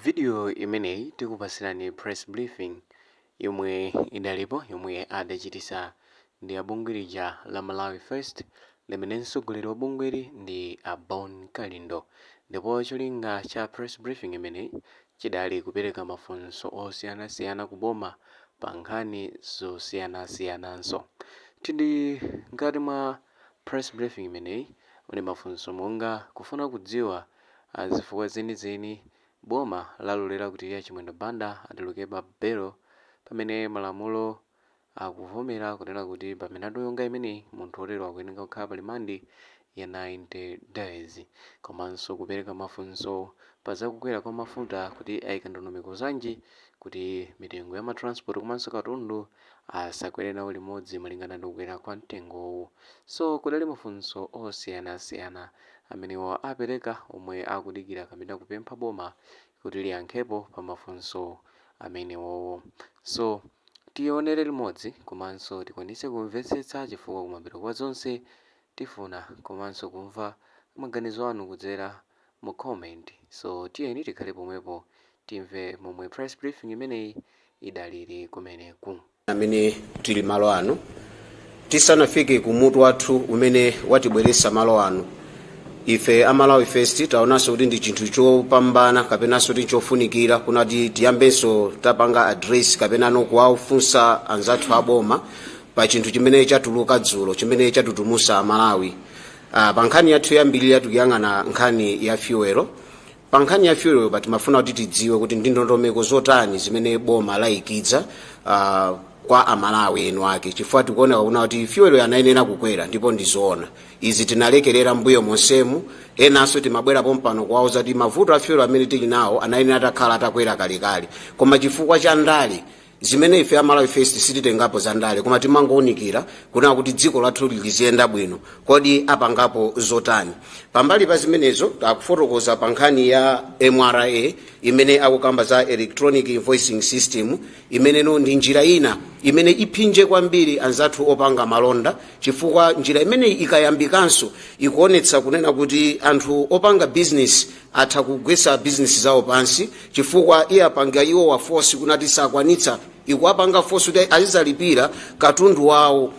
Video imeneyi tikupasirani press briefing yomwe idalipo, yomwe adachitisa ndi abungwe lija la Malawi First, limene mtsogoleri wa bungweli ndi a Bon Kalindo. Ndipo cholinga cha press briefing imeneyi chidali kupereka mafunso osiyanasiyana ku boma pa nkhani zosiyanasiyananso. Tili mkati mwa press briefing imeneyi, muli mafunso monga kufuna kudziwa zifukwa zenizeni boma lalolera kuti a Chimwendo Banda atuluke pa belo pamene malamulo akuvomera kunena kuti pa milandu yonga imeneyi munthu otero akuyenera kukhala pa remand ya 90 days, komanso kupereka mafunso pa zakukwera kwa mafuta, kuti ayika ndondomeko zanji kuti mitengo ya matransport komanso katundu asakwere nawo limodzi malingana ndi kukwera kwa mtengowu. So kudali mafunso osiyanasiyana amenewa apereka, omwe akudikira kapena kupempha boma kuti liyankhepo pa mafunso amenewowo. So tionere limodzi komanso tikwanise kumvetsetsa, chifukwa kumapeto kwa zonse tifuna komanso kumva maganizo anu kudzera mu comment. So tiyeni tikhale pomwepo, timve momwe press briefing imeneyi idalili kumeneku. Amene tili malo ano, tisanafike kumutu wathu umene watibweretsa malo ano, ife Amalawi First taonanso kuti ndi chinthu chopambana kapenanso kuti chofunikira kunati tiyambenso tapanga address kapena kuwafunsa anzathu aboma pa chinthu chimene chatuluka dzulo, chimene chatutumusa Amalawi. Pa nkhani yathu yambirira tikuyang'ana nkhani ya fuel. Pa nkhani ya fuel pa timafuna kuti tidziwe kuti ndi ndondomeko zotani zimene boma layikidza kwa Amalawi enu ake, chifukwa tikuoneka kuna kuti fuel anayenera kukwera, ndipo ndizoona izi tinalekerera mbuyo monsemu. Enanso timabwera pompano kuwauza kuti mavuto a fuel amene tili nawo anayenera atakhala atakwera kalekale, koma chifukwa cha ndale zimene ife Amalawi First sititengapo za ndale, koma timangowunikira kunena kuti dziko lathu liziyenda bwino. Kodi apangapo zotani pambali pa zimenezo? Akufotokoza pa nkhani ya MRA imene akukamba za electronic invoicing system, imeneno ndi njira ina imene iphinje kwambiri anzathu opanga malonda, chifukwa njira imeneyi ikayambikanso ikuonetsa kunena kuti anthu opanga business atha kugwetsa business zawo pansi, chifukwa iye apanga iwo wa force kunati sakwanitsa, ikuwapanga force kuti azizalipira katundu wawo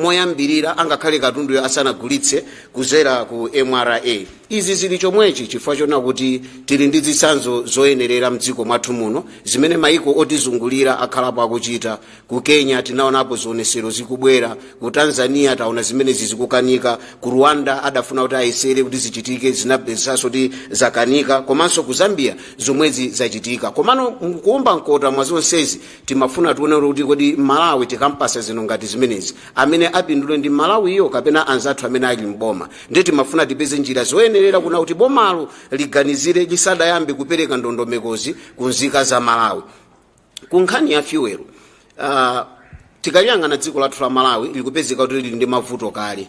moyambirira angakhale katunduyo asanagulitse kuzera ku MRA. Izi zili chomwechi chifukwa chona kuti tili ndi zitsanzo zoyenerera mdziko mwathu muno zimene maiko otizungulira akhalapo akuchita. Ku Kenya tinaonapo zionesero zikubwera, ku Tanzania taona zimenezi zikukanika, ku Rwanda adafuna kuti ayesere kuti zichitike, zinapezanso kuti zakanika, komanso ku Zambia zomwezi zachitika. Komano kuomba mkota mwa zonsezi, timafuna tione kuti kodi Malawi tikampasa zino ngati zimenezi, amene apindule ndi Malawiyo kapena anzathu amene ali mboma? Ndiye timafuna tipeze njira zoyenerera kuna kuti bomalo liganizire lisadayambe kupereka ndondomekozi ku nzika za Malawi. Ku nkhani ya fuel, tikaliyang'ana dziko lathu la Malawi likupezeka kuti lili ndi mavuto kale.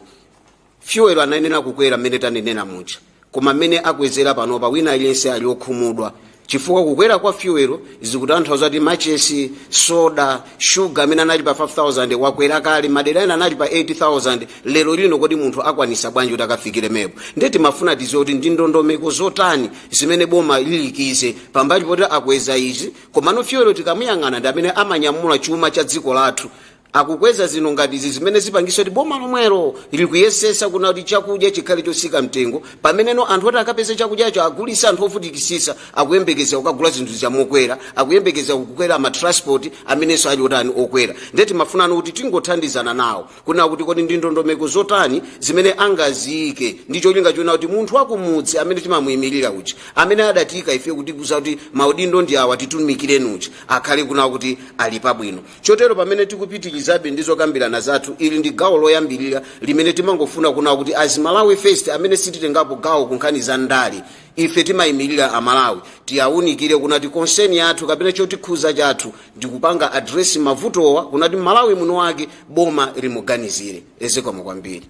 Fuel anayenera kukwera mmene tanenera muja, koma mmene akwezera panopa wina aliyense ali okhumudwa, chifukwa kukwera kwa fuel zikutanthauza kuti machesi, soda, shuga amene anali pa 5000 wakwera kale, madera ena anali pa 8000 lero lino. Kodi munthu akwanisa bwanji kuti akafikire mepo? Ndiye timafuna tiziwe kuti ndi ndondomeko zotani zimene boma lilikize pambali poti akweza izi. Komano fuel tikamuyang'ana ndi amene amanyamula chuma cha dziko lathu. Akukweza zino ngati izi zimene zipangisa kuti boma lomwelo likuyesesa kuna kuti chakudya chikhale chosika mtengo, pameneno anthu oti akapeze chakudyacho agulisa, anthu ovutikisisa akuyembekeza kukagula zinthu zamokwera, akuyembekeza kukwera matransport amenenso ali otani, okwera. Ndiye timafunano kuti tingothandizana nawo kuna kuti kodi ndi ndondomeko zotani zimene angaziyike ndi cholinga chona kuti munthu wakumudzi amene timamuyimirira uja, amene adatika ife kuti kuza kuti maudindo ndi awa, titumikireni uja, akhale kuna kuti ali pabwino. Chotero pamene tikupitirizabe ndi zokambirana zathu, ili ndi gawo loyambirira limene timangofuna kuna kuti as Malawi First, amene sititengapo gawo ku nkhani za ndale, ife timayimirira Amalawi, tiyawunikire kunati concern yathu kapena chotikhuza chathu ndikupanga address mavutowa, kunati Malawi muno wake boma limuganizire. Zikomo kwambiri.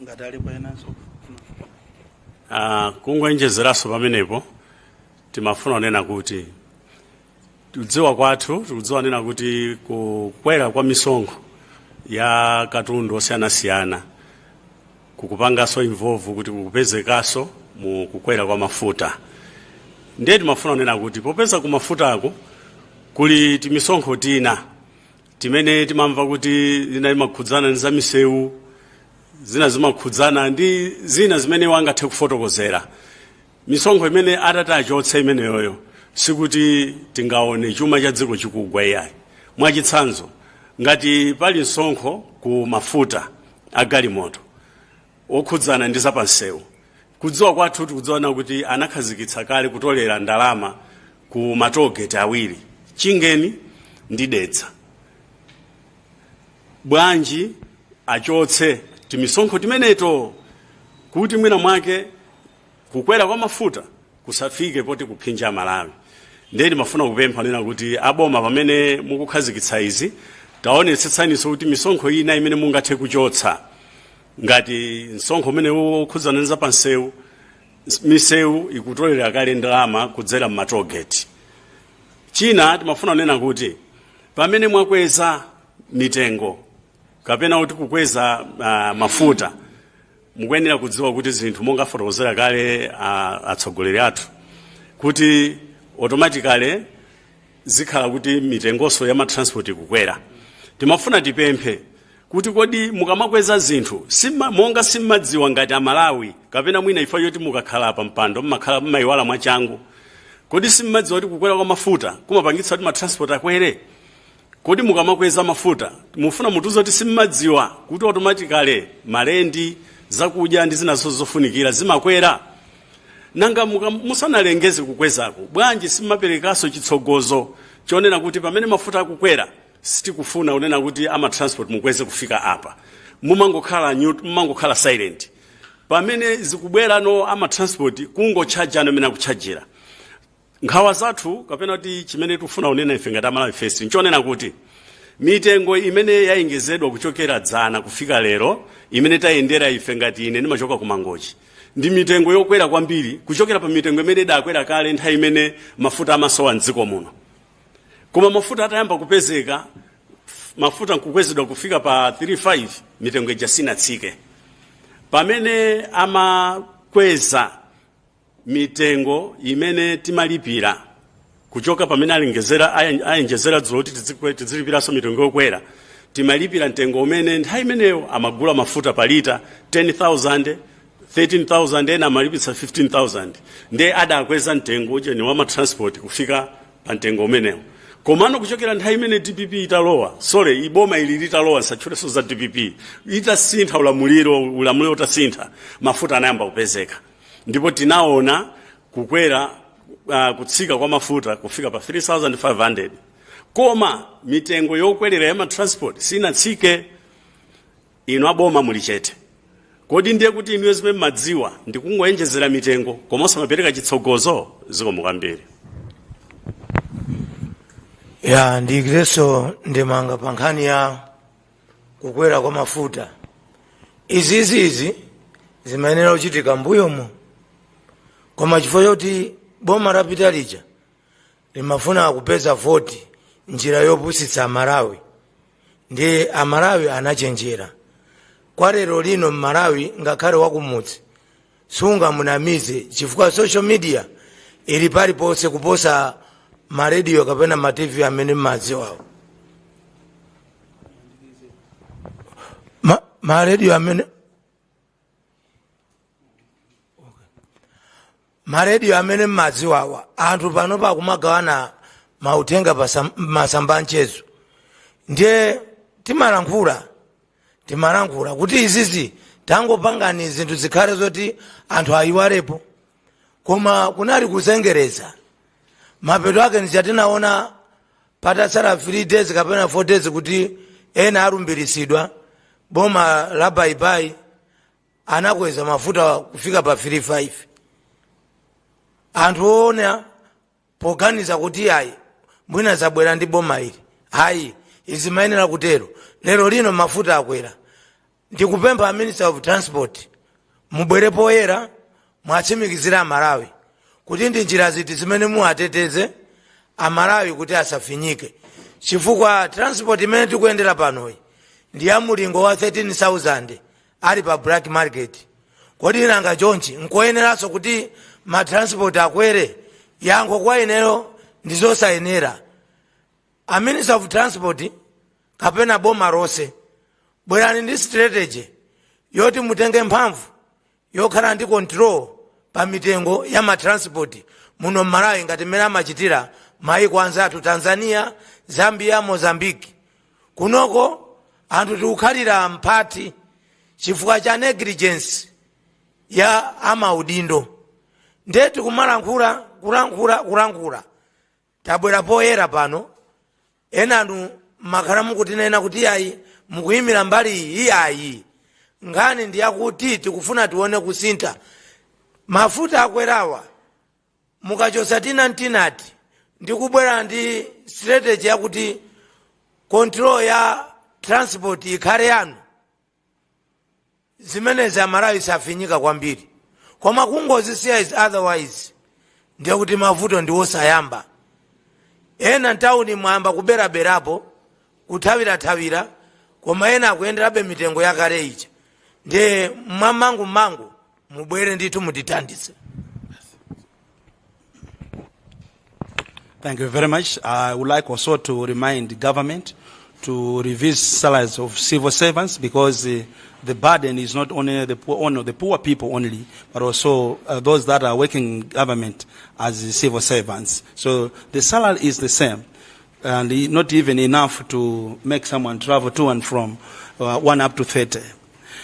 Ngati alipo enanso. Kungoenjezeranso pamenepo, timafuna kunena kuti tikudziwa kwathu, tikudziwa nena kuti kukwera kwa misonkho ya katundu osiyanasiyana kukupanganso involve kuti kukupezekanso mu kukwera kwa mafuta. Ndiye timafuna kunena kuti popeza kumafutako kuli timisonkho tina timene timamva kuti zina imakhudzana ndi za misewu, zina zimakhudzana ndi zina zimene wangathe kufotokozera, misonkho imene atati achotse imeneyoyo, sikuti tingaone chuma cha dziko chikugwa iyayi. Mwachitsanzo, ngati pali msonkho ku mafuta agalimoto okhudzana ndi zapansewu, kudziwa kwathu tikudziwana kuti anakhazikitsa kale kutolera ndalama ku ma tollgate awiri, Chingeni ndi Dedza. Bwanji achotse timisonkho timeneto kuti mwina mwake kukwera kwa mafuta kusafike poti kuphinja Malawi? Ndiye ndimafuna kupempha nena kuti aboma, pamene mukukhazikitsa izi, taonetsetsaninso kuti misonkho ina imene mungathe kuchotsa, ngati msonkho umene ukhudzana ndi zapansewu, misewu ikutolera kale ndalama kudzera m'ma tollgate. China timafuna kunena kuti pamene mwakweza mitengo kapena kuti kukweza mafuta, mukuyenera kudziwa kuti zinthu monga fotokozera kale atsogoleri athu kuti automatically zikhala kuti mitengonso ya ma transport ikukwera. Timafuna tipemphe kuti kodi mukamakweza zinthu monga simmadziwa ngati Amalawi, kapena mwina ifa yoti mukakhala pa mpando mmakhala mmayiwala mwachangu, kodi simmadziwa kuti kukwera kwa mafuta kumapangitsa kuti ma transport akwere? Kodi mukamakweza mafuta mufuna mutuze kuti simmadziwa kuti automatically malendi, zakudya ndi zina zofunikira zimakwera? Nanga musanalengeze kukwezako, bwanji simmaperekanso chitsogozo chonena kuti pamene mafuta akukwera, sitikufuna kunena kuti ama transport mukweze kufika apa? Mumangokhala silent pamene zikubwera no ama transport kungotchajana amene akutchajira. Nkhawa zathu kapena kuti chimene tikufuna kunena ife ngati Amalawi First nchonena kuti mitengo imene yayengezedwa kuchokera dzana kufika lero, imene tayendera ife, ngati ine ndimachoka ku Mangochi, ndi mitengo yokwera kwambiri kuchokera pa mitengo imene idakwera kale nthawi imene mafuta amasowa mdziko muno. Koma mafuta atayamba kupezeka, mafuta nkukwezedwa kufika pa 35, mitengo ija sinatsike. Pamene amakweza mitengo imene timalipira kuchoka pamene ayenjezera dzulo kuti tizilipiranso mitengo yokwera, timalipira mtengo umene nthawi imeneyo amagula mafuta pa lita 10,000, 13,000, ena amalipitsa 15,000. Ndiye adakweza mtengo ujeni wa ma transport kufika pa mtengo umenewo. Komano kuchokera nthawi imene DPP italowa, sorry, iboma ili litalowa, nsatchulenso za DPP, itasintha ulamuliro, ulamuliro utasintha, mafuta anayamba kupezeka ndipo tinaona kukwera, kutsika kwa mafuta kufika pa 3500, koma mitengo yokwerera ya ma transport sinatsike. Inu aboma muli chete. Kodi ndiye kuti inuyo zimene mmadziwa ndikungoyenjezera mitengo komanso mapereka chitsogozo? Zikomo kwambiri. Ya, ndikireso ndemanga pa nkhani ya kukwera kwa mafuta. Izizizi zimayenera kuchitika mbuyomo, koma chifukwa choti boma lapita lija limafuna kupeza voti njira yopusitsa Amalawi, ndi Amalawi anachenjera. Kwa lero lino Mmalawi ngakhale wakumudzi sungamunamize, chifukwa social media ili paliponse kuposa marediyo kapena ma TV amene mmadziwawo. Marediyo amene, marediyo amene mmadziwawa, anthu pano pakumagawana mauthenga pa masamba amchezo. Ndiye timalankhula kuti izizi tangopangani zinthu zikhale zoti anthu ayiwalepo, koma kunali kuzengereza. Mapeto ake ndichatinaona patatsala 3 days kapena 4 days kuti ena alumbiritsidwa, boma la baibai anakweza mafuta kufika pa 35. Anthu oona poganiza kuti ayi, mwina zabwera ndi boma ili, ayi, izi mayenera kutero. Lero lino mafuta akwera. Ndikupempha a Minister of Transport, mubwere poyera, mwatsimikizira Amalawi kuti ndi njira ziti zimene muwateteze Amalawi kuti asafinyike, chifukwa transport imene tikuyendera panoyi ndi ya mulingo wa 13,000 ali pa black market. Kodi nanga chonchi nkoyeneranso kuti ma transport akwere? Yankho kwa ineyo ndi zosayenera. A Minister of Transport kapena boma lonse, bwerani ndi strategy yoti mutenge mphamvu yokhala ndi control pa mitengo ya matransport muno mMalawi, ngati mmene amachitira maiko anzathu, Tanzania, Zambia, Mozambique. Kunoko anthu tikukhalira mphati chifukwa cha negligence ya amaudindo. Ndiye tikumalankhula, kulankhula, kulankhula, tabwera poyera pano. Enanu makhala mukutinena kuti ayi, mukuyimira mbali iyi. Iyayi, nkhani ndi yakuti tikufuna tione kusintha. Mafuta akwerawa, mukachosa tina ntinati ndikubwera ndi strategy yakuti control ya transport ikhale yanu, zimenezi Amalawi safinyika kwambiri. Koma kungozisiya is otherwise, ndiye kuti mavuto ndi osayamba. Ena ntawuni mwamba kuberaberapo, kuthawirathawira, koma ena akuyenderabe mitengo yakale ija. Ndiye mwamangumangu mubwere ndithu mutithandize. Thank you very much. I would like also to remind the government to revisit salaries of civil servants, because the burden is not only the poor, only the poor people only, but also those that are working in government as civil servants. So the salary is the same, and not even enough to make someone travel to and from 1 up to 30.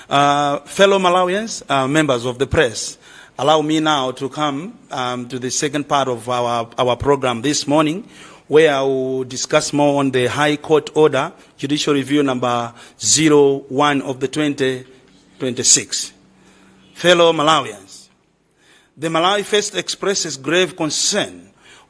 Fellow Malawians, members of the press, allow me now to come to the second part of our program this morning, where I will discuss more on the High Court Order, Judicial Review number 01 of the 2026. Fellow Malawians, the Malawi First expresses grave concern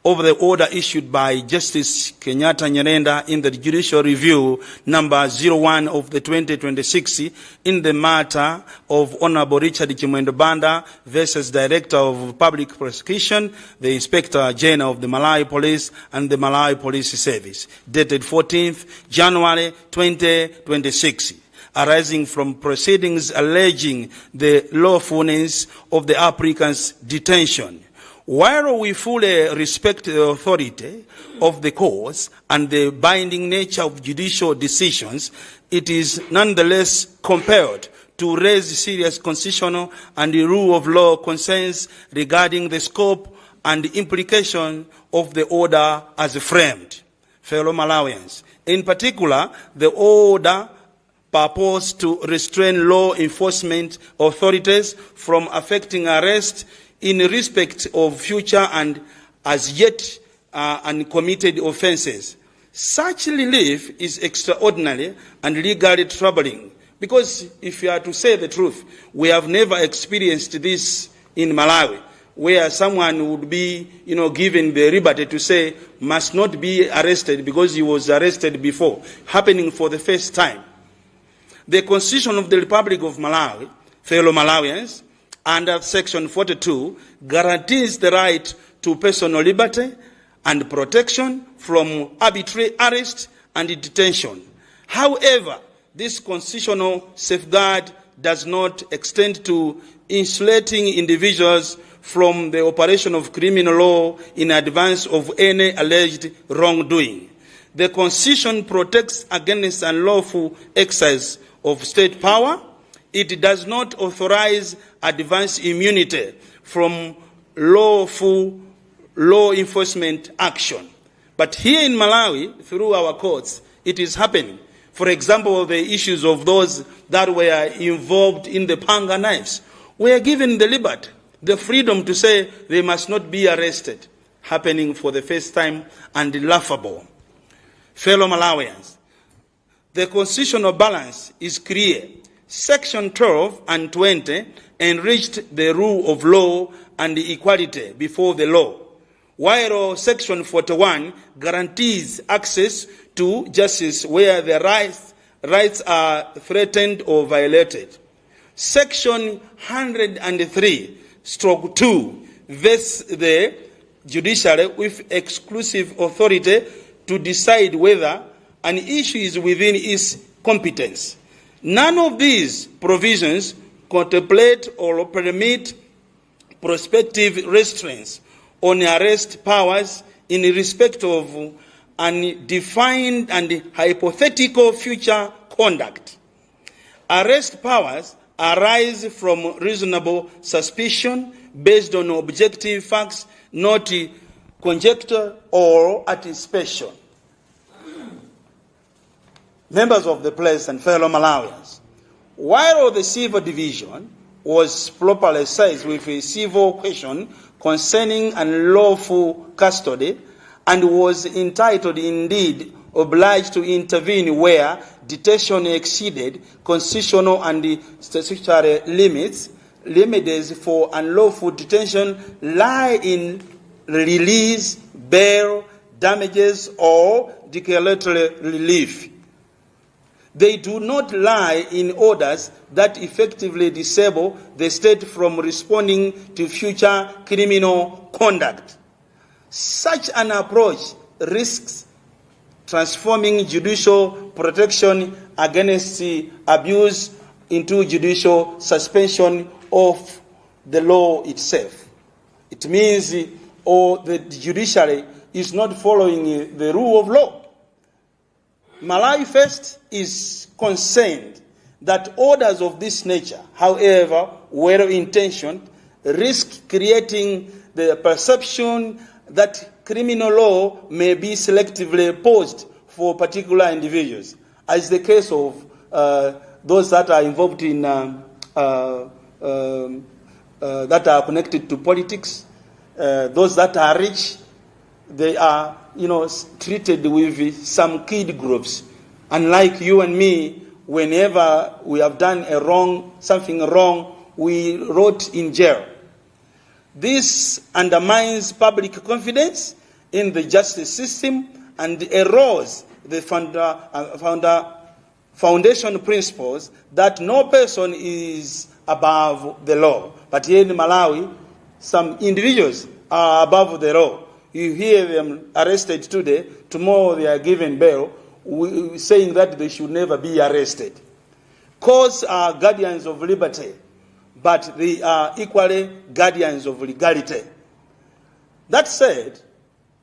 over the order issued by Justice Kenyatta Nyirenda in the Judicial Review number 01 of the 2026 in the matter of Honorable Richard Chimwendo Banda versus Director of Public Prosecution, the Inspector General of the Malawi Police and the Malawi Police Service, dated 14th January 2026, arising from proceedings alleging the lawfulness of the applicant's detention. While we fully respect the authority of the courts and the binding nature of judicial decisions, it is nonetheless compelled to raise serious constitutional and the rule of law concerns regarding the scope and the implication of the order as framed. Fellow Malawians, in particular, the order purports to restrain law enforcement authorities from affecting arrest in respect of future and as yet uncommitted offenses. Such relief is extraordinary and legally troubling because, if you are to say the truth, we have never experienced this in Malawi, where someone would be given the liberty to say must not be arrested because he was arrested before, happening for the first time. The Constitution of the Republic of Malawi, fellow Malawians, under Section 42, guarantees the right to personal liberty and protection from arbitrary arrest and detention. However, this constitutional safeguard does not extend to insulating individuals from the operation of criminal law in advance of any alleged wrongdoing. The Constitution protects against unlawful exercise of state power. It does not authorize advance immunity from lawful law enforcement action. But here in Malawi, through our courts, it is happening. For example, the issues of those that were involved in the panga knives were given the liberty, the freedom to say they must not be arrested, happening for the first time and laughable. Fellow Malawians, the constitutional balance is clear. Section 12 and 20 enriched the rule of law and equality before the law, while Section 41 guarantees access to justice where the rights are threatened or violated. Section 103/2 vests the judiciary with exclusive authority to decide whether an issue is within its competence. None of these provisions contemplate or permit prospective restraints on arrest powers in respect of undefined and hypothetical future conduct. Arrest powers arise from reasonable suspicion based on objective facts, not conjecture or anticipation. Members of the press and fellow Malawians, while the civil division was properly seized with a civil question concerning unlawful custody and was entitled, indeed obliged, to intervene where detention exceeded constitutional and statutory limits, remedies for unlawful detention lie in release, bail, damages, or declaratory relief. They do not lie in orders that effectively disable the state from responding to future criminal conduct. Such an approach risks transforming judicial protection against abuse into judicial suspension of the law itself. It means or the judiciary is not following the rule of law. Malawi First is concerned that orders of this nature, however well intentioned, risk creating the perception that criminal law may be selectively posed for particular individuals, as the case of those that are involved in that are connected to politics, those that are rich, they are treated with some kid groups. Unlike you and me, whenever we have done something wrong, we rot in jail. This undermines public confidence in the justice system and erodes the foundation principles that no person is above the law. But here in Malawi, some individuals are above the law. You hear them arrested today, tomorrow they are given bail, saying that they should never be arrested. Courts are guardians of liberty, but they are equally guardians of legality. That said,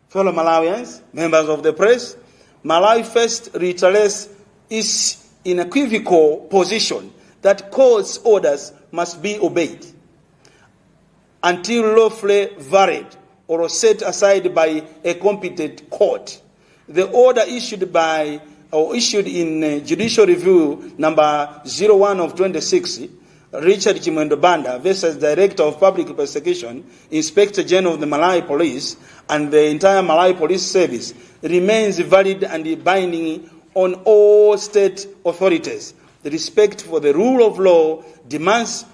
fellow Malawians, members of the press, Malawi First reiterates its unequivocal position that court's orders must be obeyed until lawfully varied or set aside by a competent court. The order issued by or issued in Judicial Review number 01 of 26, Richard Chimwendo Banda versus Director of Public Prosecution, Inspector General of the Malawi Police, and the entire Malawi Police Service, remains valid and binding on all state authorities. The respect for the rule of law demands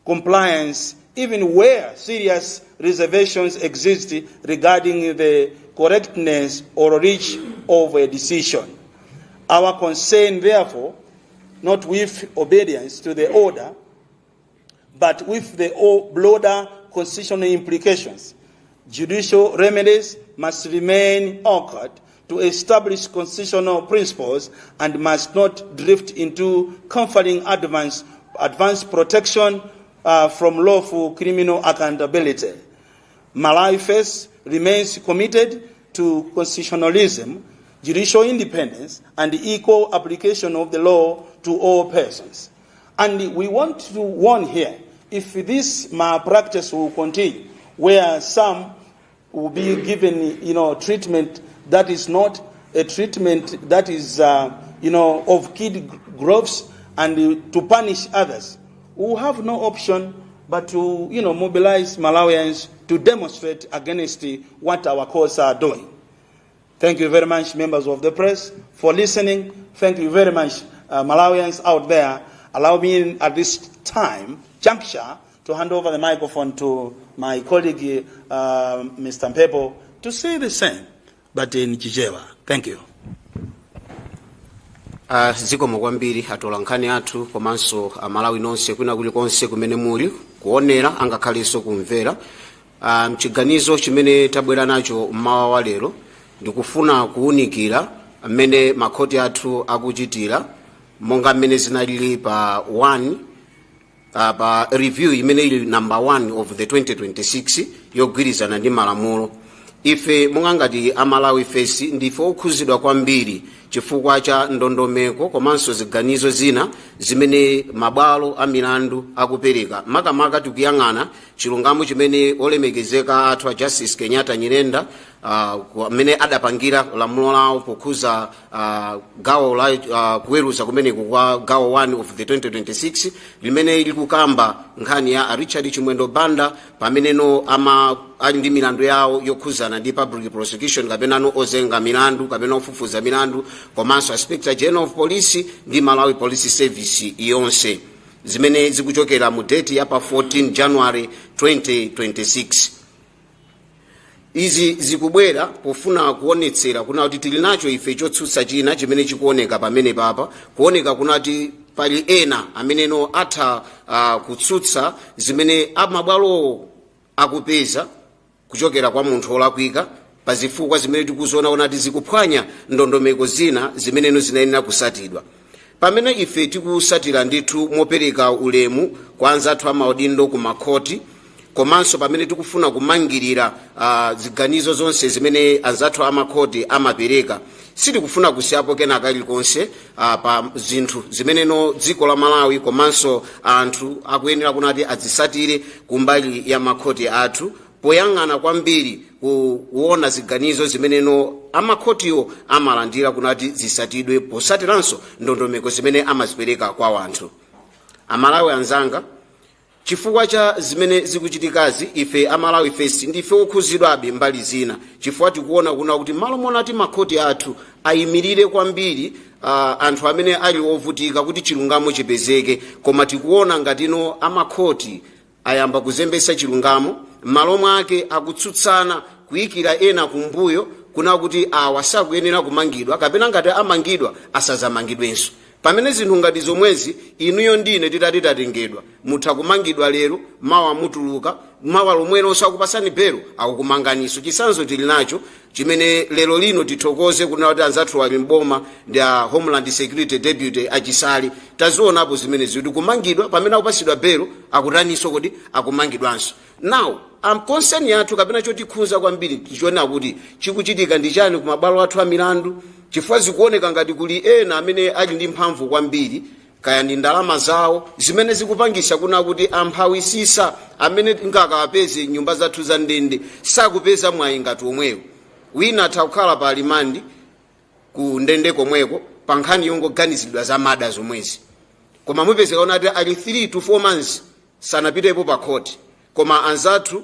compliance even where serious reservations exist regarding the correctness or reach of a decision. Our concern, therefore, not with obedience to the order, but with the broader constitutional implications. Judicial remedies must remain anchored to establish constitutional principles and must not drift into conferring advanced protection from lawful criminal accountability. Malawi First remains committed to constitutionalism, judicial independence, and equal application of the law to all persons. And we want to warn here, if this malpractice will continue, where some will be given treatment that is not a treatment that is of kid gloves and to punish others, we will have no option but to mobilize Malawians to demonstrate against what our courts are doing. Thank you very much, members of the press, for listening. Thank you very much, Malawians out there. Allow me at this time, juncture, to hand over the microphone to my colleague, Mr. Mpepo, to say the same, but in Chichewa. Thank you. Zikomo kwambiri atolankhani athu komanso Amalawi nonse kwina kulikonse kumene muli kuonera angakhalenso kumvera. Mchiganizo chimene tabwera nacho mmawa wa lero ndikufuna kuwunikira mmene makhoti athu akuchitira monga mmene zinalili pa 1 pa review imene ili number 1 of the 2026 yogwirizana ndi malamulo. Ife monga ngati aMalawi First ndife okhuzidwa kwambiri chifukwa cha ndondomeko komanso ziganizo zina zimene mabwalo a milandu akupereka. Makamaka tikuyang'ana chilungamo chimene olemekezeka athu a Justice Kenyatta Nyirenda amene adapangira lamulo lawo pokhuza gawo la kuweruza kumeneku kwa gawo 1 of the 2026 limene likukamba nkhani ya a Richard Chimwendo Banda pameneno ama ali ndi milandu yawo yokhuzana ndi public prosecution kapenano ozenga milandu kapena ofufuza milandu, komanso Inspector General of Police ndi Malawi Police Service yonse, zimene zikuchokera mu date ya pa 14 January 2026. Izi zikubwera pofuna kuonetsera kuna kuti tili nacho ife chotsutsa china chimene chikuoneka pamene papa kuoneka kunati pali ena ameneno atha kutsutsa zimene amabwalowo akupeza kuchokera kwa munthu wolakwika pa zifukwa zimene tikuziona kunati zikuphwanya ndondomeko zina zimeneno zinayenera kusatidwa. Pamene ife tikusatira ndithu mopereka ulemu kwa anzathu amaudindo ku makhoti, komanso pamene tikufuna kumangirira ziganizo zonse zimene anzathu amakhoti amapereka, sitikufuna kusiyapo kena kalikonse pa zinthu zimeneno dziko la Malawi komanso anthu akuyenera kunati adzisatire kumbali ya makhoti athu, poyang'ana kwambiri kuona ziganizo zimeneno amakhotiwo amalandira kunati zisatidwe, posatiranso ndondomeko zimene amazipereka kwa wanthu. Amalawi anzanga, chifukwa cha zimene zikuchitikazi, ife aMalawi First ndife okhuzidwabe mbali zina, chifukwa tikuona kuna kuti malo monati makhoti athu ayimirire kwambiri anthu amene ali ovutika kuti chilungamo chipezeke, koma tikuona ngatino amakhoti ayamba kuzembesa chilungamo. M'malo mwake akutsutsana, kuyikira ena kumbuyo kuna kuti awa sakuyenera kumangidwa, kapena ngati amangidwa asazamangidwenso. Pamene zinthu ngati zomwezi, inuyo ndine titati tatengedwa, mutha kumangidwa lero, mawa mutuluka, mawa lomwelo sakupasani belo, akukumanganiso. Chisanzo tili nacho chimene lero lino tithokoze kuna kuti anzathu ali mboma ndi a Homeland Security Deputy aChisale. Tazionapo zimenezi kuti kumangidwa, pamene akupasidwa belo akutaniso? Kodi akumangidwanso? Now, concern yathu kapena chotikhudza kwambiri tichiona kuti chikuchitika ndi chani ku mabwalo athu a milandu, chifukwa zikuoneka ngati kuli ena amene ali ndi mphamvu kwambiri, kaya ndi ndalama zawo zimene zikupangisa kuna kuti amphawisisa amene ngakawapeze nyumba zathu za ndende sakupeza mwayi ngati omwewo. Wina atha kukhala pa remand ku ndende komweko pa nkhani yongoganizidwa za murder zomwezi, koma mupezeka kuti ali 3 to 4 months sanapitepo pa court, koma anzathu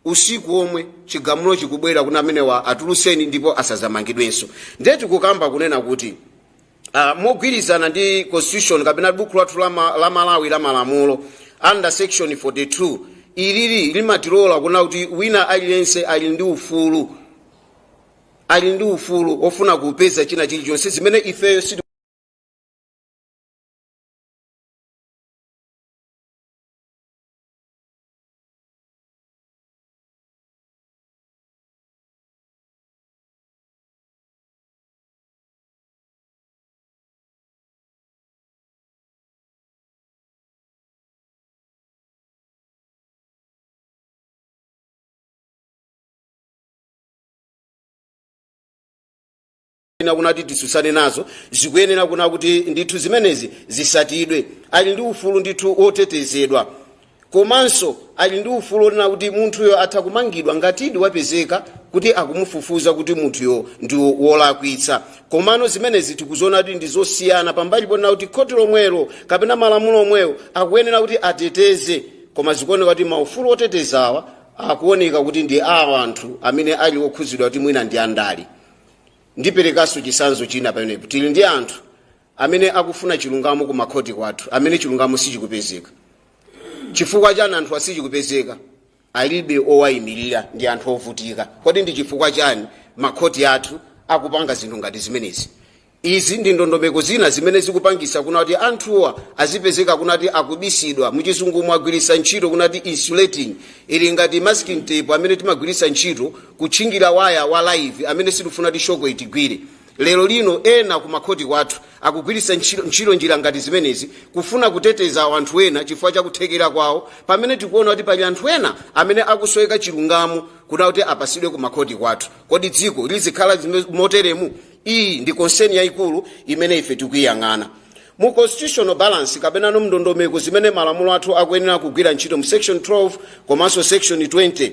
usiku omwe chigamulo chikubwera kuna amenewa atuluseni ndipo asazamangidwenso. Ndiye tikukamba kunena kuti mogwirizana ndi constitution kapena buku lathu la Malawi la malamulo, under section 42, ilili limatilola kuna kuti wina aliyense ali ndi ufulu ofuna kupeza china chilichonse zimene ifeyo siti kunati titsutsane nazo, zikuyenera kuna kuti ndithu zimenezi zisatidwe. Ali ndi ufulu ndithu wotetezedwa, komanso ali ndi ufulu wonena kuti munthuyo atha kumangidwa ngatidi wapezeka kuti akumufufuza kuti munthuyo ndi wolakwitsa. Komano zimenezi tikuziona kuti ndi zosiyana pambali ponena kuti khoti lomwelo kapena malamulo omwewo akuyenera kuti ateteze, koma zikuoneka kuti maufulu otetezawa akuoneka kuti ndi awa anthu amene ali okhuzidwa kuti mwina ndi andale. Ndiperekanso chisanzo china pamenepo. Tili ndi anthu amene akufuna chilungamo ku makhoti kwathu amene chilungamo sichikupezeka. Chifukwa chani anthu asichikupezeka? Alibe owayimirira, ndi anthu ovutika. Kodi ndi chifukwa chani makhoti athu akupanga zinthu ngati zimenezi? Izi ndi ndondomeko zina zimene zikupangisa kuna kuti anthuwa azipezeka kunati akubisidwa. Muchizungu agwirisa ntchito kunati insulating, ili ngati masking tape amene timagwirisa ntchito kutchingira waya wa live amene sitifuna ti shock itigwire. Lero lino ena kumakhoti kwathu Akugwiritsa ntchito njira ngati zimenezi kufuna kuteteza anthu ena chifukwa chakuthekera kwawo, pamene tikuona kuti pali anthu ena amene akusoweka chilungamo kuti apasidwe ku makhoti kwathu. Kodi dziko lizikhala moteremu? Iyi ndi concern yayikulu imene ife tikuyiyang'ana. Mu constitutional balance kapena no mndondomeko zimene malamulo athu akuyenera kugwira ntchito, mu section 12 komanso section 20,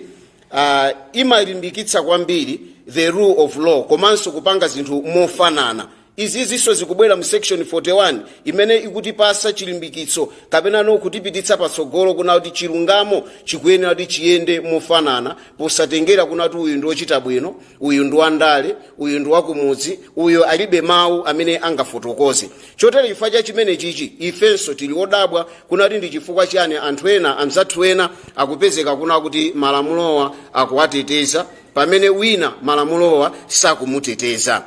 imalimbikitsa kwambiri the rule of law komanso kupanga zinthu mofanana. Izizinso zikubwera mu section 41 imene ikutipasa chilimbikitso kapena no kutipititsa patsogolo kuna kuti chilungamo chikuyenera kuti chiyende mofanana, posatengera kuna kuti uyu ndi wochita bwino, uyu ndi wandale, uyu ndi wakumudzi, uyu alibe mawu amene angafotokoze. Chotero chifukwa cha chimene chichi, ifenso tili odabwa kuna kuti ndi chifukwa chani anthu ena, anzathu ena, akupezeka kuna kuti malamulowa akuwateteza pamene wina malamulowa sakumuteteza.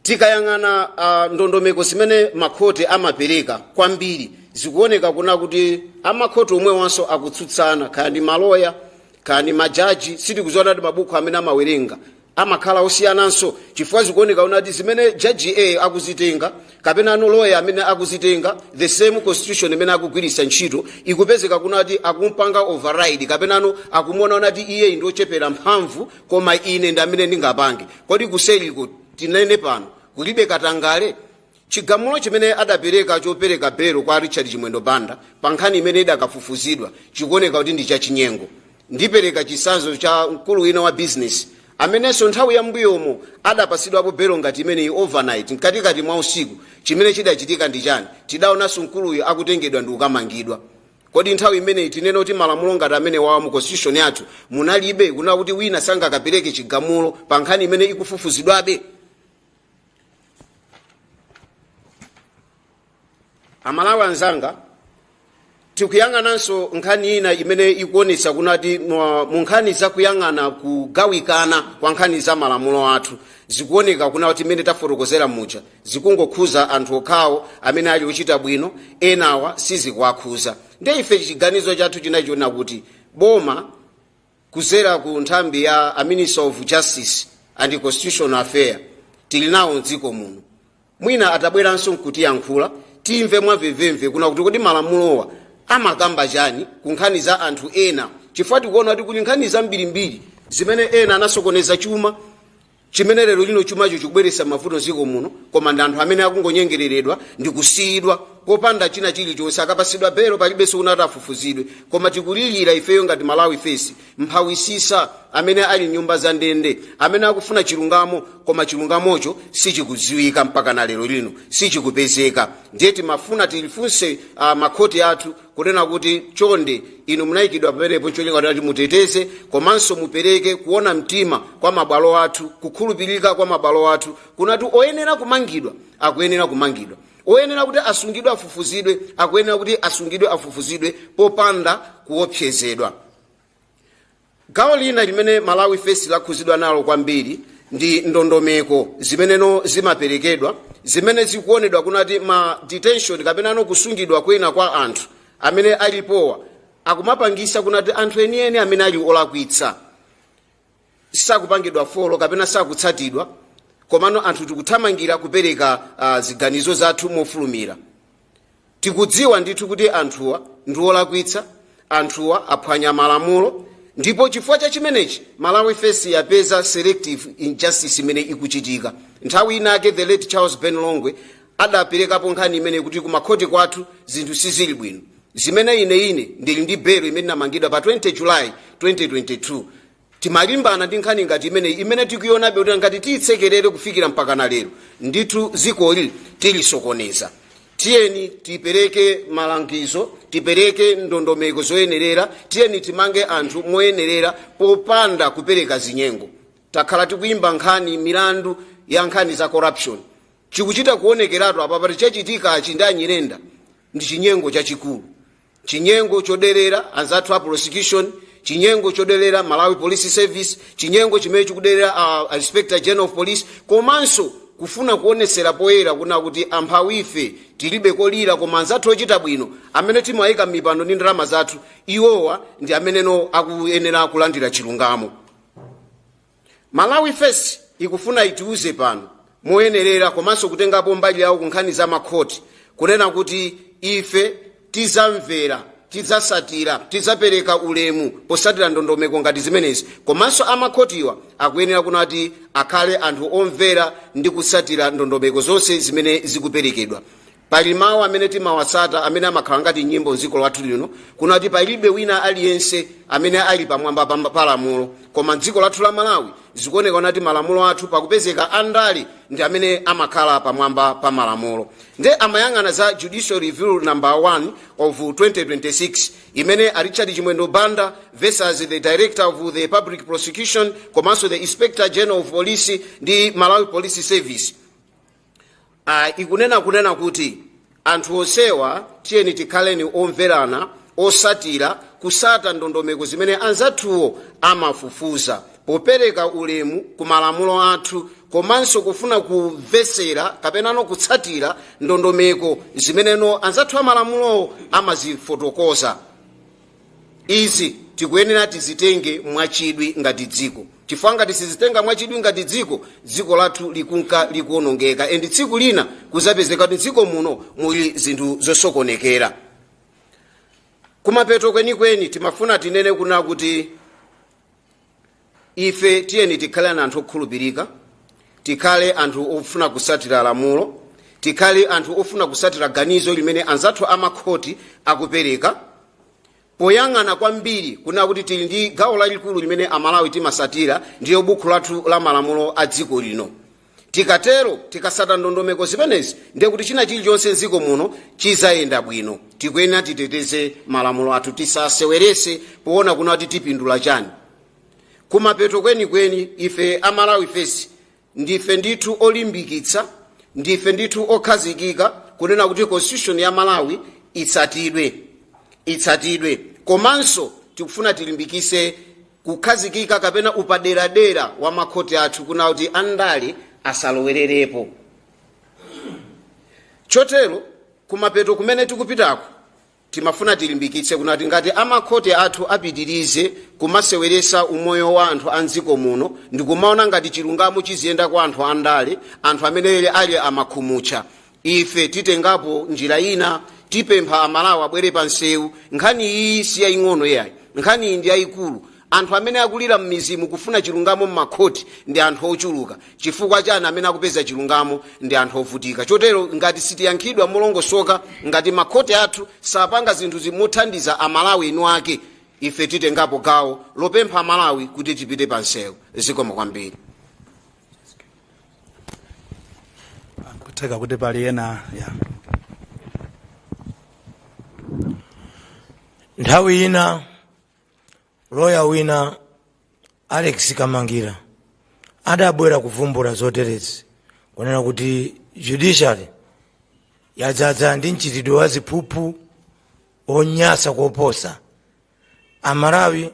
Tikayang'ana ndondomeko zimene makhoti amapereka kwambiri, zikuoneka kuna kuti amakhoti omwewanso akutsutsana, kaya ndi maloya, kaya ndi majaji. Sitikuziona kuti mabuku amene amawerenga amakhala osiyananso, chifukwa zikuoneka kuna kuti zimene jaji A akuzitenga kapena ano loya amene akuzitenga, the same constitution imene akugwiritsa ntchito, ikupezeka kuna kuti akumpanga override kapena ano akumuona kuti iye ndi ochepera mphamvu, koma ine ndi amene ndingapange. Kodi kuseliko, tinene pano, kulibe katangale? Chigamulo chimene adapereka chopereka belo kwa Richard Chimwendo Banda pa nkhani imene idakafufuzidwa chikuoneka kuti ndi chachinyengo. Ndipereka chitsanzo cha mkulu wina wa business amenenso nthawi ya mbuyomo adapasidwapo belo ngati imeneyi overnight, mkatikati mwa usiku. Chimene chidachitika ndi chani? Tidaonanso mkuluyu akutengedwa ndi kukamangidwa. Kodi nthawi imeneyi tinene kuti malamulo ngati amene wawa mu constitution yathu munalibe, kuna kuti wina sangakapereke chigamulo pa nkhani imene ikufufuzidwabe? Amalawi anzanga, tikuyang'ananso nkhani ina imene ikuonetsa kunati mu nkhani zakuyang'ana kugawikana kwa nkhani za malamulo athu, zikuoneka kuna kuti imene tafotokozera muja zikungokhuza anthu okhawo amene ali ochita bwino, enawa sizikuwakhuza. Ndiye ife chiganizo chathu chinachiona kuti boma kuzera ku nthambi ya a Minister of Justice and Constitutional Affair tili nawo mdziko muno, mwina atabweranso nkutiyankhula, timve mwamvemvemve kuna kuti kodi malamulowa amakamba chani ku nkhani za anthu ena, chifukwa tikuona kuti kuli nkhani zambirimbiri zimene ena anasokoneza chuma chimene lero lino chumacho chikubweretsa mavuto mdziko muno, koma ndi anthu amene akungonyengereredwa ndi kusiyidwa popanda china chilichonse. Akapasidwa belo, palibenso kunati afufuzidwe. Koma tikulirira ifeyo ngati Malawi First mphawisisa amene ali nyumba za ndende, amene akufuna chilungamo, koma chilungamocho sichikudziwika mpaka na lero lino, sichikupezeka. Ndiye timafuna tilifunse makhoti athu kunena kuti chonde, inu munayikidwa pamenepo cholinga kuti muteteze komanso mupereke kuona mtima kwa mabwalo athu, kukhulupirika kwa mabwalo athu, kunati oyenera kumangidwa akuyenera kumangidwa, oyenera kuti asungidwe afufuzidwe akuyenera kuti asungidwe afufuzidwe popanda kuopsezedwa. Gawo lina limene Malawi First lakhuzidwa nalo kwambiri ndi ndondomeko zimeneno zimaperekedwa, zimene zikuonedwa kunati ma detention kapenano kusungidwa kwina kwa anthu amene alipowa akumapangisa kunati anthu enieni amene ali olakwitsa sakupangidwa follow kapena sakutsatidwa, komano anthu tikuthamangira kupereka ziganizo zathu mofulumira. Tikudziwa ndithu kuti anthuwa ndi olakwitsa, anthuwa aphwanya malamulo, ndipo chifukwa cha chimenechi Malawi First yapeza selective injustice imene ikuchitika. Nthawi inake the late Charles Ben Longwe adaperekapo nkhani imene kuti kumakhoti kwathu zinthu sizili bwino, zimene ine ndili ndi belo imene inamangidwa pa 20 July 2022. Timalimbana ndi nkhani ngati imeneyi imene tikuionabe kuti ngati tiyitsekerere kufikira mpaka na lero, ndithu dzikoli tilisokoneza. Tiyeni tipereke malangizo, tipereke ndondomeko zoyenerera, tiyeni timange anthu moyenerera popanda kupereka zinyengo. Takhala tikuyimba nkhani, milandu ya nkhani za corruption. Chikuchita kuonekeratu apa pati chachitikachi ndi Anyirenda ndi chinyengo chachikulu, chinyengo choderera anzathu a prosecution, chinyengo choderera Malawi Police Service, chinyengo chimene chikuderera Inspector General of Police, komanso kufuna kuonesera poyera kuna kuti amphawife tilibe kolira, koma anzathu ochita bwino amene timayika mipando ndi ndalama zathu, iwowa ndi ameneno akuyenera kulandira chilungamo. Malawi First ikufuna itiuze pano Moyenerera komanso kutengapo mbali yawo ku nkhani za makhoti, kunena kuti ife tizamvera, tidzasatira, tidzapereka ulemu posatira ndondomeko ngati zimenezi. Komanso amakhotiwa akuyenera kunati akhale anthu omvera ndi kusatira ndondomeko zonse zimene zikuperekedwa. Pali mawu amene timawasata amene amakhala ngati nyimbo mdziko lathu lino, kunati palibe wina aliyense amene ali pamwamba pa lamulo. Koma mdziko lathu la Malawi zikuoneka nati malamulo athu pakupezeka andale ndi amene amakhala pamwamba pa malamulo. Nde amayang'ana za Judicial Review Number 1 of 2026, imene a Richard Chimwendo Banda versus the Director of the Public Prosecution komanso the Inspector General of Police ndi Malawi Police Service. Ikunena kunena kuti anthu onsewa tiyeni tikhaleni omverana, osatira kusata ndondomeko zimene anzathuwo amafufuza, popereka ulemu ku malamulo athu komanso kufuna kumvesera kapenano kutsatira ndondomeko zimeneno anzathu amalamulowo amazifotokoza. Izi tikuyenera tizitenge mwachidwi ngati dziko, chifukwa ngati sizitenga mwachidwi ngati dziko, dziko lathu likunka likuwonongeka, and tsiku lina kuzapezeka kuti dziko muno muli zinthu zosokonekera. Kumapeto kwenikweni timafuna tinene kuna kuti ife tiyeni tikhale anthu okhulupirika, tikhale anthu ofuna kusatira lamulo, tikhale anthu ofuna kusatira ganizo limene anzathu amakhoti akupereka, poyang'ana kwambiri kuna kuti tili ndi gawo lalikulu limene Amalawi timasatira, ndiyo bukhu lathu la malamulo a dziko lino. Tikatero, tikasata ndondomeko zimenezi, ndiye kuti china chilichonse mdziko muno chizayenda bwino. Tikuyenera titeteze malamulo athu, tisasewerese poona kuna kuti tipindula chani. Kumapeto kwenikweni, ife Amalawi First ndife ndithu olimbikitsa, ndife ndithu okhazikika kunena kuti Constitution ya Malawi itsatidwe, itsatidwe. Komanso tikufuna tilimbikise kukhazikika kapena upaderadera wa makhoti athu, kuna kuti andale asalowererepo. Chotero kumapeto kumene tikupitako, timafuna tilimbikitse kunati ngati amakhoti athu apitirize kumaseweresa umoyo wa anthu a mdziko muno ndikumaona ngati chilungamo chiziyenda kwa anthu andale, anthu amene ali amakhumutcha, ife titengapo njira ina. Tipempha Amalawi abwere pa nsewu. Nkhani iyi si yaying'ono yayi, nkhani iyi ndi yayikulu. Anthu amene akulira m'mizimu kufuna chilungamo m'makhoti ndi anthu ochuluka. Chifukwa chani? Amene akupeza chilungamo ndi anthu ovutika. Chotero ngati sitiyankhidwa molongosoka, ngati makhoti athu sapanga zinthu zimothandiza Amalawi enu ake, ife titengapo gawo lopempha Amalawi kuti tipite pa nsewu. Zikomo kwambiri. Kutheka kuti pali ena ya. Nthawi ina loya wina, Alex Kamangira, adabwera kuvumbula zoterezi, kunena kuti judiciary yadzadza ndi mchitidwe wa ziphuphu onyasa koposa. Amalawi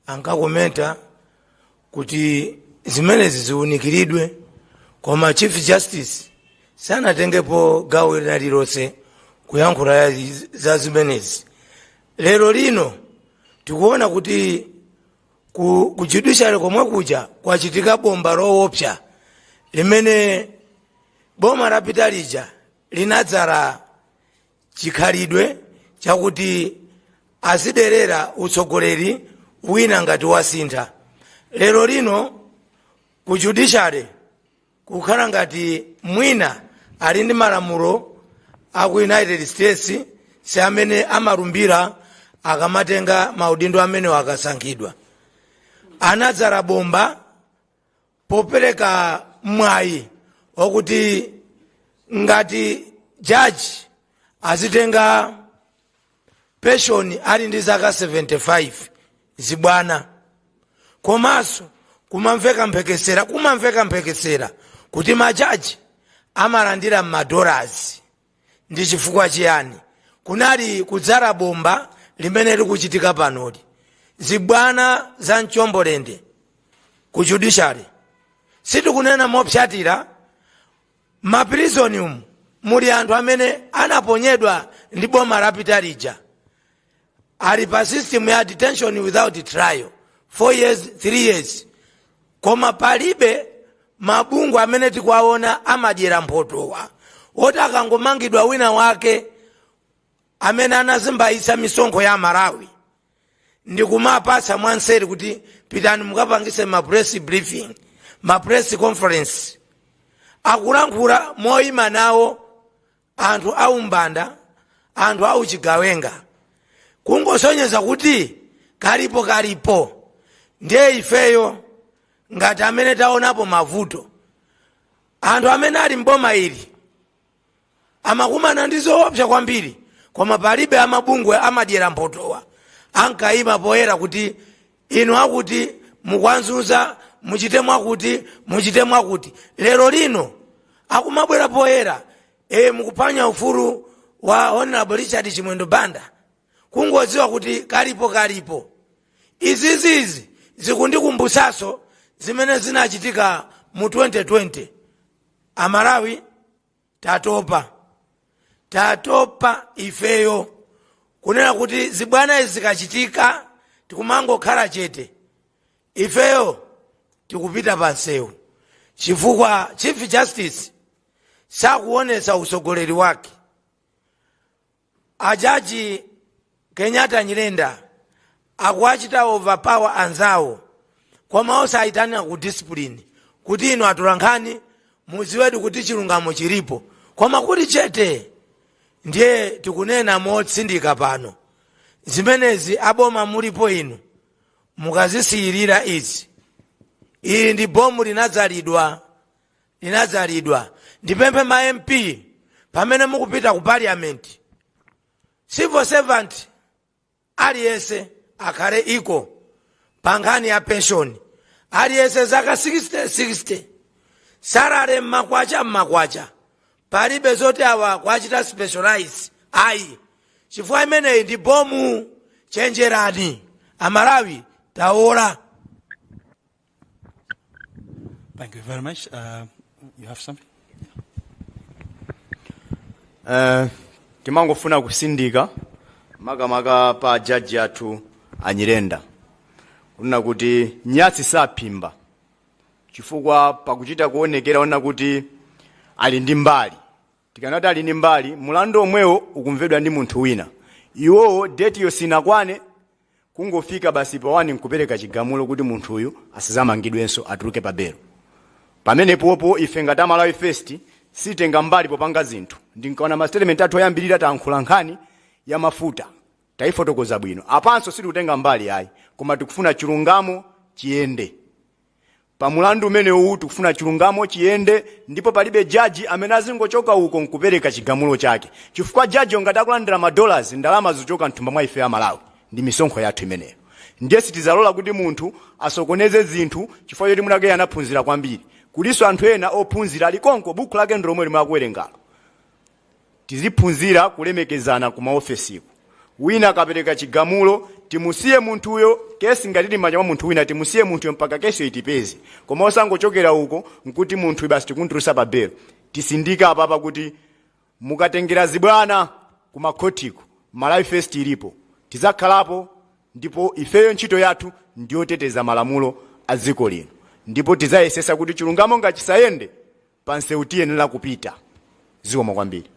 ankakomenta kuti zimenezi ziwunikiridwe, koma Chief Justice sanatengepo gawo lina lililonse kuyankhula za zimenezi. Lero lino tikuona kuti ku judiciary komwe kuja kwachitika bomba loopsa limene boma lapita lija linadzala chikhalidwe chakuti aziderera utsogoleri wina ngati wasintha. Lero lino ku judiciary kukhala ngati mwina ali ndi malamulo aku United States, si amene amalumbira akamatenga maudindo amene akasankhidwa. Anadzala bomba popereka mwayi wakuti ngati jaji azitenga pension ali ndi zaka 75, zibwana. Komanso kumamveka mphekesera kuti majaji amalandira m'madollars. Ndi chifukwa chiyani? Kunali kudzala bomba limene likuchitika panoli, zibwana za mchombolende ku judiciary. Sitikunena mopsatira maprizoni umu muli anthu amene anaponyedwa ndi boma lapita lija, ali pa system ya detention without trial 4 years, 3 years, koma palibe. Mabungwe amene tikuwaona amadyera mphotowa, woti akangomangidwa wina wake amene anazimbayitsa misonkho ya Malawi ndikumapasa mwanseri kuti pitani mukapangise ma press briefing, ma press conference, akulankhula moyima nawo anthu aumbanda, anthu auchigawenga, kungosonyeza kuti kalipo kalipo. Ndiye ifeyo ngati amene taonapo mavuto, anthu amene ali mboma ili amakumana ndi zoopsa kwambiri, koma palibe amabungwe amadyera mphotowa ankayima poyera kuti inu akuti mukwanzunza, muchite mwakuti, muchite mwakuti. Lero lino akumabwera poyera, mukuphwanya ufulu wa Honorable Richard Chimwendo Banda, kungodziwa kuti kalipo kalipo. Izizizi zikundikumbusanso zimene zinachitika mu 2020. Amalawi tatopa, tatopa ifeyo kunena kuti zibwana izi zikachitika tikumangokhala chete. Ifeyo tikupita pa nsewu chifukwa Chief Justice sakuonetsa usogoleri wake. Ajaji Kenyatta Nyirenda akuachita overpower anzawo, koma osayitanira ku discipline kuti inu atolankhani mudziwedi kuti chilungamo chilipo, koma kuti chete. Ndiye tikunena motsindika pano zimenezi, aboma mulipo inu, mukazisiyirira izi. Ili ndi bomu linadzalidwa, linadzalidwa. Ndipemphe ma MP pamene mukupita ku parliament, civil servant aliyense akhale iko pa nkhani ya pension, aliyense zaka 60 60, salary mmakwacha mmakwacha, palibe zoti awa kwachita specialize, ayi, chifukwa imeneyi ndi bomu. Chenjerani Amalawi, taola. Thank you very much. You have something? Timangofuna kusindika makamaka pa jaji athu Anyirenda kunena kuti nyatsi saphimba, chifukwa pakuchita kuonekera ona kuti ali ndi mbali. Tikanati ali ndi mbali, mulandu omwewo ukumvedwa ndi munthu wina, iwowo date yo sinakwane, kungofika basi pa 1 nkupereka chigamulo kuti munthu uyu asazamangidwenso, atuluke pa belo. Pamenepopo ife ngati Amalawi First sitenga mbali popanga zinthu. Ndinkaona ma statement athu oyambirira, tayankhula nkhani ya mafuta, tayifotokoza bwino. Apanso sitikutenga mbali ayi, koma tikufuna chilungamo chiyende pa mulandu umenewu. Tikufuna chilungamo chiyende, ndipo palibe jaji amene azingochoka uko nkupereka chigamulo chake, chifukwa jaji ngati akulandira ma dollars, ndalama zochoka mthumba mwa ife Amalawi, ndi misonkho yathu imeneyo. Ndiye sitizalola kuti munthu asokoneze zinthu chifukwa choti mwinake anaphunzira kwambiri. Kuliso anthu ena ophunzira ali konko, buku lake ndi lomwe limwe akuwerengalo. Tiziphunzira kulemekezana ku maofesiko. Wina akapereka chigamulo, timusiye munthuyo. Kesi ngati ili m'manja mwa munthu wina, timusiye munthuyo mpaka kesiyo itipeze, koma osangochokera uko nkuti munthu basi tikuntulusa pa belo. Tisindika apapa kuti mukatengera zibwana ku makhotiko, Malawi First ilipo, tizakhalapo, ndipo ifeyo ntchito yathu ndiyoteteza malamulo a dziko lino, ndipo tidzayesesa kuti chilungamo ngachisayende pansewu tiyenera kupita. Zikomo kwambiri.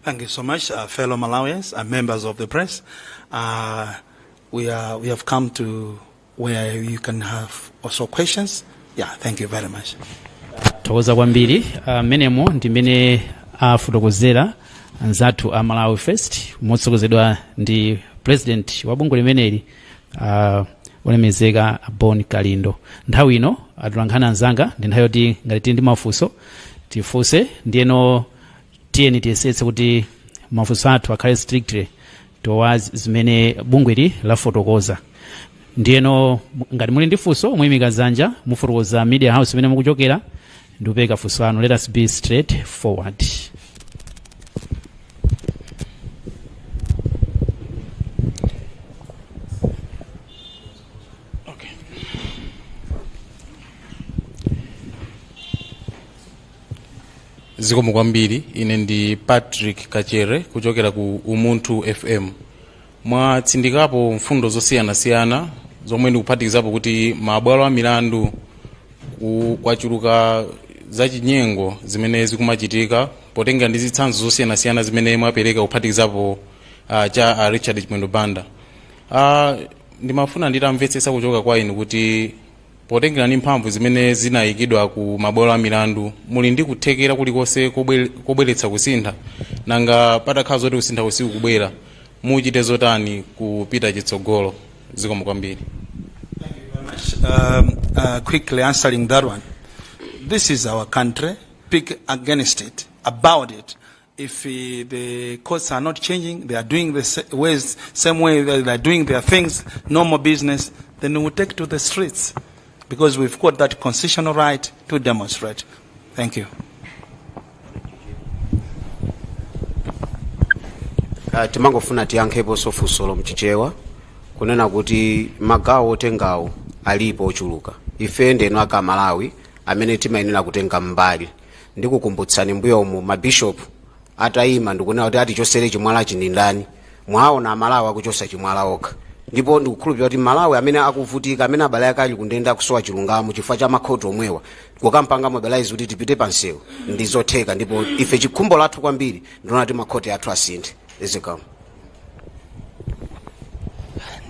Thank you so much, fellow Malawians and members of the press. We have come to where you can have also questions. Yeah, thank you very much. Thokoza kwambiri. Mmenemo ndi mmene afotokozera anzathu a Malawi First motsogozedwa ndi president wa bungwe limeneli, olemezeka Bon Kalindo. Nthawi ino, atolankhani anzanga, ndi nthawi yoti ngati tili ndi mafunso tifunse. Ndiyeno tiyeni tiyesetse kuti mafunso athu akhale strictly towards zimene bungweli lafotokoza. Ndiyeno ngati muli ndi funso, muyimika dzanja, mufotokoza media house imene mukuchokera ndi kupereka funso lanu. Let us be straight forward. Okay. Zikomo kwambiri. Ine ndi Patrick Kachere kuchokera ku Umunthu FM. Mwatsindikapo mfundo zosiyanasiyana zomwe ndikuphatikizapo kuti mabwalo a milandu kwachuluka zachinyengo zimene zikumachitika, potenga ndi zitsanzo zosiyanasiyana zimene mwapereka, kuphatikizapo cha Richard Chimwendo Banda. Ndimafuna nditamvetsetsa kuchoka kwa inu kuti potengera ndi mphamvu zimene zinayikidwa ku mabwalo a milandu, muli ndi kuthekera kulikonse kobweretsa kusintha? Nanga patakhala zoti kusintha kusiku kubwera, muchite zotani kupita chitsogolo? Zikomo kwambiri. Quickly answering that one. This is our country. Speak against it, about it. If the courts are not changing, they are doing the ways, same way that they are doing their things, normal business, then we will take to the streets because we've got that constitutional right to demonstrate. Thank you. Timangofuna tiyankheponso funsolo mchichewa, kunena kuti magawo otengawo alipo ochuluka. Ife ndeno aka Malawi amene timayenera kutenga mbali. Ndikukumbutsani, mbuyomu mabishopu atayima ndikunena kuti atichosere chimwala chini ndani, mwaona Amalawi akuchosa chimwala okha. Ndipo ndikukhulupirira kuti Malawi amene akuvutika, amene abale ake ali kundende akusowa chilungamo chifukwa cha makhoti omwewa, kukampanga mobilize kuti tipite pansewu ndi zotheka. Ndipo ife chikhumbo lathu kwambiri ndiona kuti makhoti athu asinthe. Zikomo.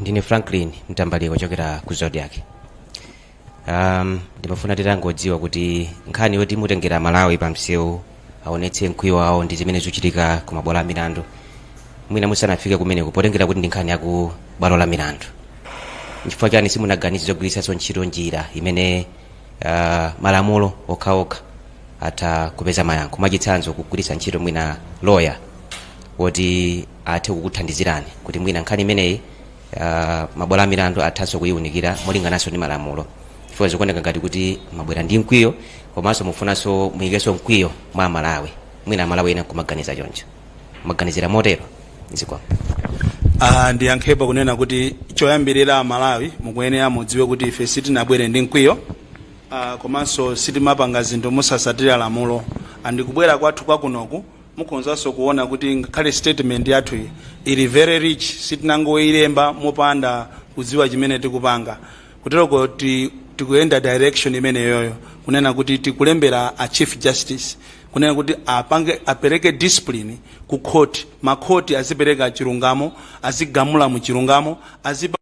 Ndine Franklin Mtambalika kuchokera ku Zodiak. Ndimafuna titangodziwa kuti nkhani yoti mutengera Malawi pa msewu aonetse mkwiyo wawo ndi zimene zikuchitika ku mabwalo a milandu, mwina musanafike kumeneko, potengera kuti ndi nkhani yaku bwalo la milandu, nchifukwa chani simunaganize zogwiritsanso ntchito njira imene malamulo okhaokha atha kupeza mayankho? Mwachitsanzo, kugwiritsa ntchito mwina lawyer woti athe kukuthandizirani kuti mwina nkhani imeneyi mabwalo a milandu athanso kuyiwunikira molingananso ndi malamulo, chifukwa zikuoneka ngati kuti mabwera ndi mkwiyo, komanso mufunanso muyikenso mkwiyo mwa Amalawi, mwina Amalawi ena kumaganiza choncho, maganizira motero. Zikomo. Ndiyankhepo kunena kuti choyambirira, Amalawi mukuyenera mudziwe kuti ife sitinabwere ndi mkwiyo, komanso sitimapanga zinthu mosasatira lamulo. Andikubwera kwathu kwakunoku, mukhonzanso kuona kuti ngakhale statement yathu iyi ili very rich, sitinangoyilemba mopanda kudziwa chimene tikupanga. Kuteroko tikuyenda direction imeneyoyo, kunena kuti tikulembera a Chief Justice kunena kuti apange, apereke discipline ku court, makhoti azipereka chilungamo, azigamula mu chilungamo, azipa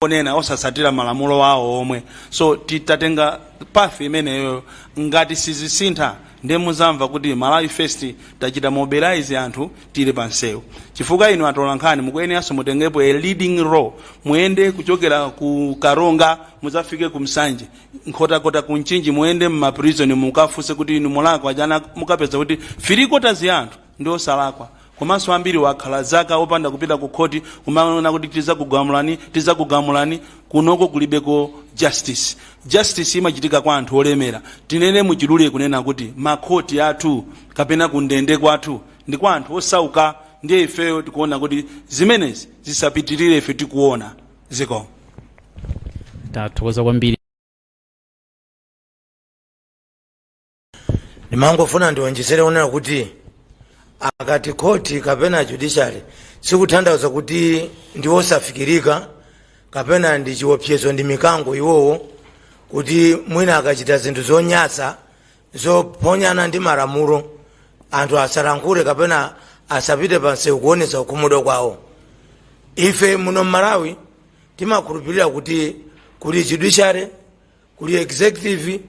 onena osasatira malamulo awo omwe. So titatenga path imeneyo, ngati sizisintha, ndiye muzamva kuti Malawi First tachita mobilize anthu, tili pa msewu. Chifukwa inu atolankhani mukuyeneranso mutengepo a leading role, muyende kuchokera ku Karonga muzafike ku Msanje, Nkhotakota, ku Mchinji, muyende mmaprison mukafunse kuti inu mulakwa chana. Mukapeza kuti 3/4 ya anthu ndi osalakwa, komanso ambiri wakhala zaka opanda kupita ku khoti, kumaona kuti tizakugamulani, tizakugamulani. Kunoko kulibeko justice. Justice imachitika kwa anthu olemera. Tinene muchidule kunena kuti makhoti athu kapena kundende kwathu ndi kwa anthu osauka. Ndiye ifeyo tikuona kuti zimenezi zisapitirire, ife tikuona. Zikomo. Tathokoza kwambiri. Ndimangofuna ndionjezere kunena kuti akati khoti kapena judiciary, sikutanthauza kuti ndi osafikirika kapena ndi chiopsezo ndi mikango iwowo, kuti mwina akachita zinthu zonyasa zophwanyana ndi malamulo anthu asalankhule kapena asapite pansewu kuonetsa kukhumudwa kwawo. Ife muno mMalawi timakhulupirira kuti kuli judiciary, kuli executive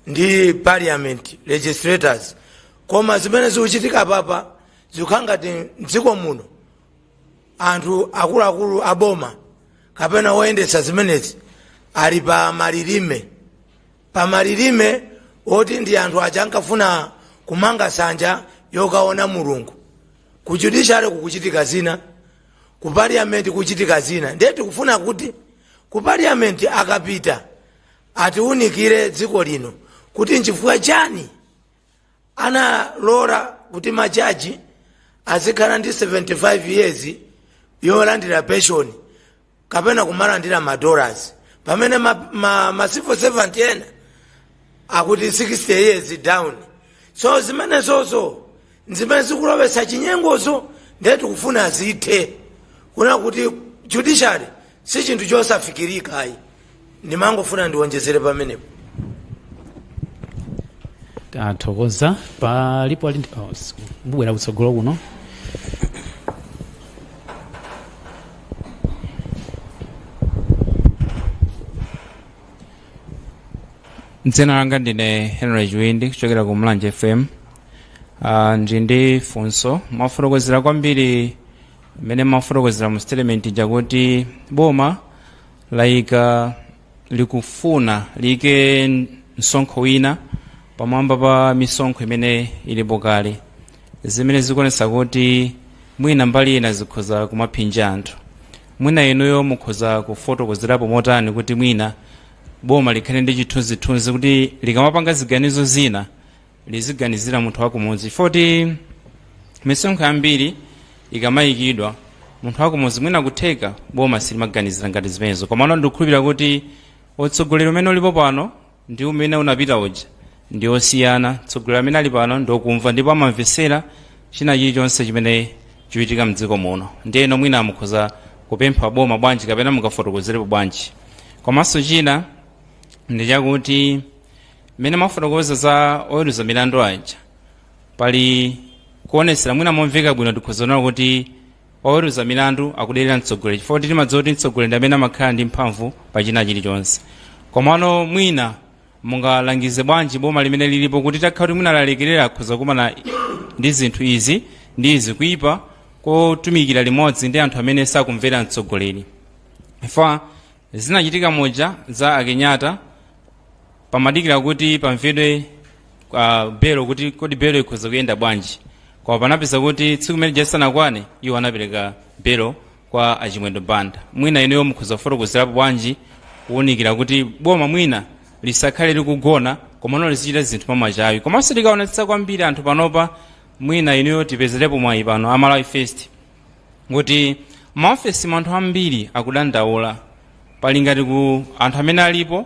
ndi parliament, legislators. Koma zimene zikuchitika papa zikukhala ngati mdziko muno anthu akuluakulu aboma kapena oyendetsa zimenezi ali pa malilime, pa malilime oti ndi anthu aja ankafuna kumanga sanja yokaona Mulungu. Ku judiciary kukuchitika zina, ku parliament kuchitika zina. Ndiye tikufuna kuti ku parliament akapita atiunikire dziko lino kuti nchifukwa chani analola kuti majaji azikhala ndi 75 years yolandira pension kapena kumalandira madollars, pamene ma civil servant ena akuti 60 years down. So zimenezozo zimene zikulowetsa chinyengozo, ndiye tikufuna zithe, kuna kuti judiciary Si chinthu chosafikirika ayi. Ndimangofuna ndiwonjezere pamenepo. Tathokoza. Palipo ali oh, mubwera kutsogolo kuno. Dzina langa ndine Henry Chiwindi, kuchokera ku Mlanje FM. Ndili ndi funso. Mwafotokozera kwambiri mmene mwafotokozera mu statement jakuti boma layika, likufuna liyike msonkho wina pamwamba pa misonkho imene ilipo kale, zimene zikuonetsa kuti mwina mbali ina zikhoza kumaphinja anthu. Mwina inuyo mukhoza kufotokozerapo motani kuti mwina boma likhale ndi chithunzithunzi kuti likamapanga ziganizo zina liziganizira munthu wakumudzi, foti misonkho yambiri ikamayikidwa, munthu wakumudzi mwina kutheka boma silimaganizira ngati zimenezo? Komano ndikukhulupirira kuti utsogoleri umene ulipo pano ndi umene unapita uja ndi osiyana. Mtsogoleri amene ali pano ndi okumva ndipo amamvesera china chilichonse chimene chikuchitika mdziko muno. Ndiyeno mwina mukhoza kupempha boma bwanji kapena mukafotokozerepo bwanji? Komanso china ndi chakuti mmene mwafotokoza za oweruza milandu aja, pali kuonesera mwina momveka bwino tikhoza kuona kuti oweruza milandu akuderera mtsogoleri, chifukwa kuti timadziwa kuti mtsogoleri ndi amene amakhala ndi mphamvu pa china chilichonse. Komano mwina mungalangize bwanji boma limene lilipo kuti takhala kuti mwina lalekerera, akhoza kumana ndi zinthu izi ndi izi, kuipa kotumikira limodzi ndi anthu amene sakumvera mtsogoleri? Fa zinachitika muja za Akenyatta, pamadikira kuti pamvedwe belo, kuti kodi belo ikhoza kuyenda bwanji, koma panapeza kuti tsiku limene lisanakwane iwo anapereka belo kwa Achimwendo Banda. Mwina inuyo mukhoza kufotokozerapo bwanji kuwunikira kuti boma mwina lisakhale likugona komano lizichita zinthu mwamachawi? Komanso tikaonetsetsa kwambiri anthu panopa, mwina inuyo tipezerepo mwayi pano a Malawi First, kuti maofesi anthu ambiri akudandaula, pali ngati ku anthu amene alipo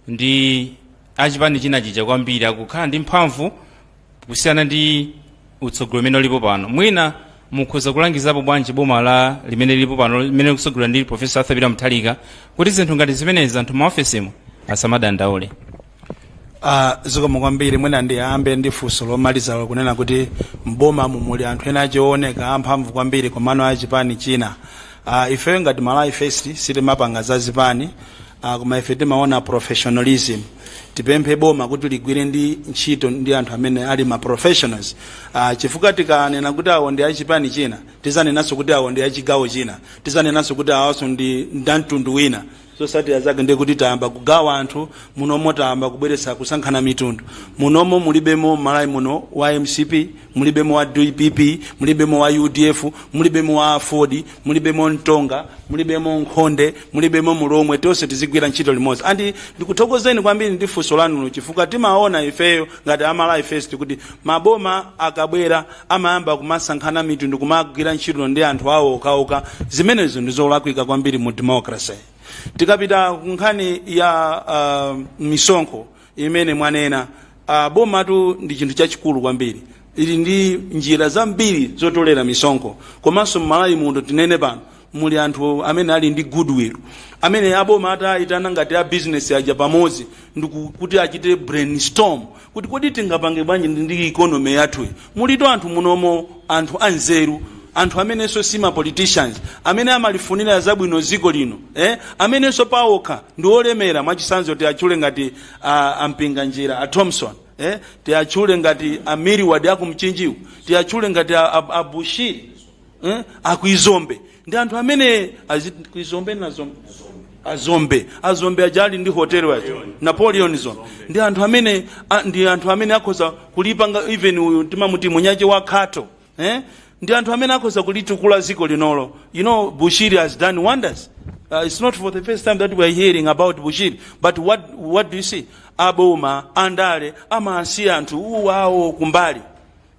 ndi achipani china chija kwambiri akukhala ndi mphamvu kusiyana ndi utsogoleri umene ulipo pano. Mwina mukhoza kulangizapo bwanji boma la limene lilipo pano, limene likutsogolera ndi Professor Arthur Peter Mutharika, kuti zinthu ngati zimenezi anthu maofesimo asamadandaule? Zikomo kwambiri. Mwina ndiyambe ndi funso lomalizalo, kunena kuti mboma muli anthu ena achioneka amphamvu kwambiri komano achipani china. Ifeyo ngati Malawi First sitimapanga za zipani, koma ife timaona professionalism. Tipemphe boma kuti ligwire ndi ntchito ndi anthu amene ali ma professionals, chifukwa tikanena kuti awo ndi achipani china, tizanenanso kuti awo ndi achigawo china, tizanenanso kuti awanso ndi ndamtundu wina. Zotsatira zake ndiye kuti tayamba kugawa anthu munomo, tayamba kubweretsa kusankhana mitundu munomo. Mulibemo Malawi muno wa MCP, mulibemo wa DPP, mulibemo wa UDF, mulibemo wa AFORD, mulibemo Mtonga, mulibemo Nkhonde, mulibemo Mulomwe. Tonse tizigwira ntchito limodzi. And ndikuthokozeni kwambiri ndi funso lanulo, chifukwa timaona ifeyo ngati aMalawi First kuti maboma akabwera amayamba kumasankhana mitundu, kumagwira ntchito ndi anthu awo okhaokha. Zimenezo ndi zolakwika kwambiri mu democracy. Tikapita ku nkhani ya misonkho imene mwanena, bomatu ndi chinthu chachikulu kwambiri, ili ndi njira zambiri zotolera misonkho. Komanso mmalawi muno, tinene pano, muli anthu amene ali ndi goodwill, amene aboma atayitana ngati a business aja pamodzi ndikuti achite brainstorm kuti kodi tingapange bwanji ndi economy yathuyi, mulito anthu munomo, anthu anzeru, anthu amenenso si ma politicians, amene amalifunira zabwino dziko lino, eh? Amenenso pawokha ndi olemera. Mwachitsanzo tiyatchule ngati aMpinganjira, a Thompson, eh? Tiyatchule ngati a Miriwad akumchinjiwu, tiyatchule ngati a Bushiri, eh? Akuizombe. Ndi anthu amene kuizombe na Zombe, azombe azombe ajali ndi hotel wacho Napoleon Zombe. Ndi anthu amene akhoza kulipanga. Even uyu timamuti munyache wa Khato, eh? Ndi anthu amene akhoza kulitukula dziko linolo. Bushiri has done wonders. It's not for the first time that we are hearing about Bushiri, but what do you see? Aboma andale amasiya anthu uwawo kumbali.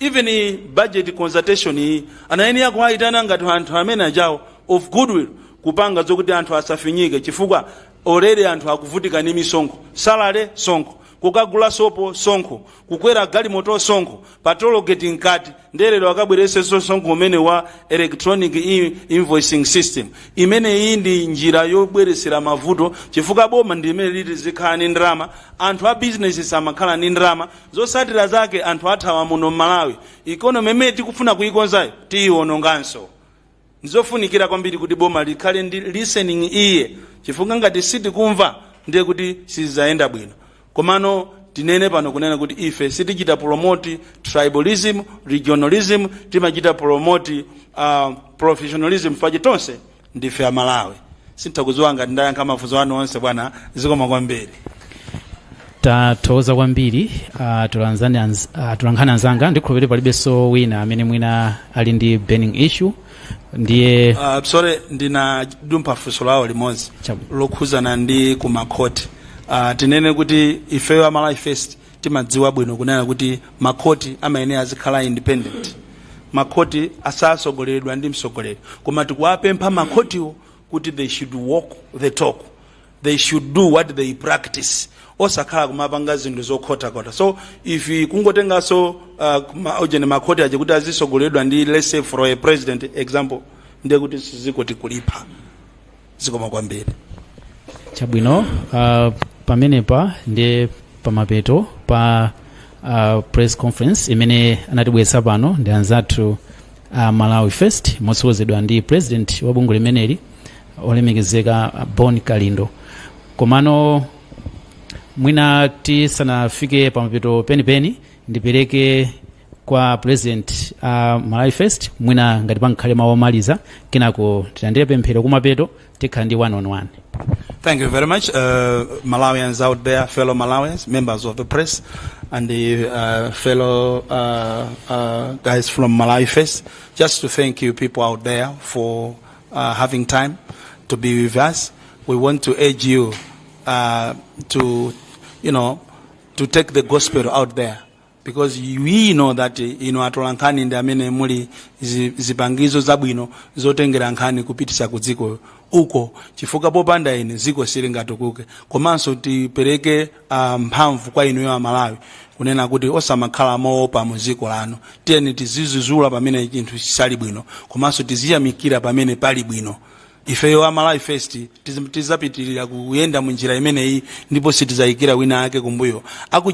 Even budget consultation iyi anayenera kuwayitana ngati anthu amene ajawo of goodwill, kupanga zokuti anthu asafinyike, chifukwa already anthu akuvutika ndi misonkho, salary sonkho. Kukagula sopo, sonkho. Kukwera galimoto, sonkho. Pa tollgate mkati. Nde lero akabweresenso sonkho umene wa electronic invoicing system. Imene iyi ndi njira yobweresera mavuto, chifukwa boma ndi imene liti zikhala ndi ndalama, anthu a business amakhala ndi ndalama. Zotsatira zake, anthu athawa muno mMalawi. Economy imene tikufuna kuyikonzayo tiyiwononganso. Ndizofunikira kwambiri kuti boma likhale ndi listening ear, chifukwa ngati sitikumva, ndiye kuti sizayenda bwino. Komano tinene pano kunena kuti ife sitichita promote tribalism, regionalism. Timachita promote professionalism, pache tonse ndife Amalawi. Sinthakudziwa ngati ndayankha mafunso anu onse, bwana. Zikoma kwambiri. Tathokoza kwambiri, atolankhani anzanga. Ndikhulupirira palibenso wina amene mwina ali ndi burning issue, ndiye Sorry, ndinadumpha funso lawo limodzi lokhuzana ndi kumakhoti. Tinene kuti ifeyo Amalawi First timadziwa bwino kunena kuti makhoti amayenera azikhala independent. Makhoti asasogoleredwa ndi mtsogoleri, koma tikuwapempha makhotiwo kuti they should walk the talk, they should do what they practice, osakhala kumapanga zinthu zokhotakhota. So if kungotenganso ujene makhoti aja kuti azisogoleredwa ndi, let's say, for a president example, ndiye kuti sizikoti kulipha. Zikoma kwambiri. Chabwino, pamenepa ndiye pamapeto pa press conference imene anatibweretsa pano ndi anzathu a Malawi First, motsogozedwa ndi president wa bungwe limeneli, olemekezeka Bon Kalindo. Komano mwina tisanafike pamapeto penipeni, ndipereke kwa president Malawi First, mwina ngati pangakhale mawu omaliza, kenako tilandire pemphero, kumapeto tikhala ndi one on one. Thank you very much, Malawians out there, fellow Malawians, members of the press, and the fellow guys from Malawi First. Just to thank you people out there for having time to be with us. We want to urge you to take the gospel out there, because we know that ino atolankhani ndi amene muli zipangizo zabwino zotengera nkhani kupitisa ku dziko uko, chifukwa popanda ine dziko silingatukuke. Komanso tipereke mphamvu kwa inuyo Amalawi kunena kuti osamakhala moopa mu dziko lanu. Tiyeni tizizuzula pamene chinthu chisali bwino, komanso tiziyamikira pamene pali bwino. Ifeyo Amalawi First tizapitirira kuyenda munjira imeneyi, ndipo sitizayikira wina ake kumbuyo. Aku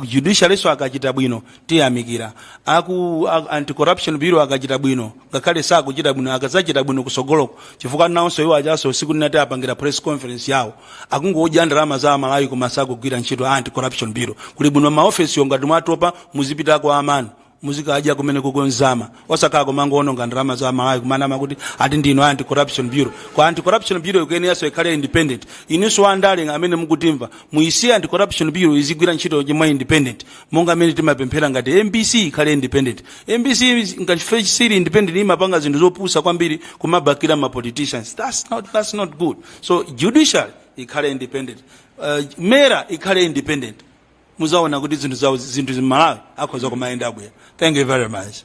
judiciary akachita bwino, tiyamikira. Aku Anti-Corruption Bureau akachita bwino, ngakhale sakuchita bwino, akazachita bwino kusogoloko, chifukwa nawonso iwo achaso siku linati apangira press conference yawo, akungodya ndalama za Amalawi koma sakugwira ntchito. A Anti-Corruption Bureau, kuli bwino maofesi ngati mwatopa, muzipitako amanu, muzikadya kumene kukonzama, osakhala kumangoononga ndalama za Malawi, kumanama kuti ati ndino Anti-Corruption Bureau. Kwa Anti-Corruption Bureau ikuyeneranso ikhale independent. Inunso andale amene mukutimva, muyisiye Anti-Corruption Bureau izigwira ntchito mwa independent, monga amene timapemphera ngati MBC ikhale independent. MBC ngati sili independent, imapanga zinthu zopusa kwambiri, kumabakira ma politicians. That's not good. So judiciary ikhale independent, MERA ikhale independent, muzaona kuti zinthu zawo, zinthu zimalawi akhoza kumayenda bwino. Thank you very much.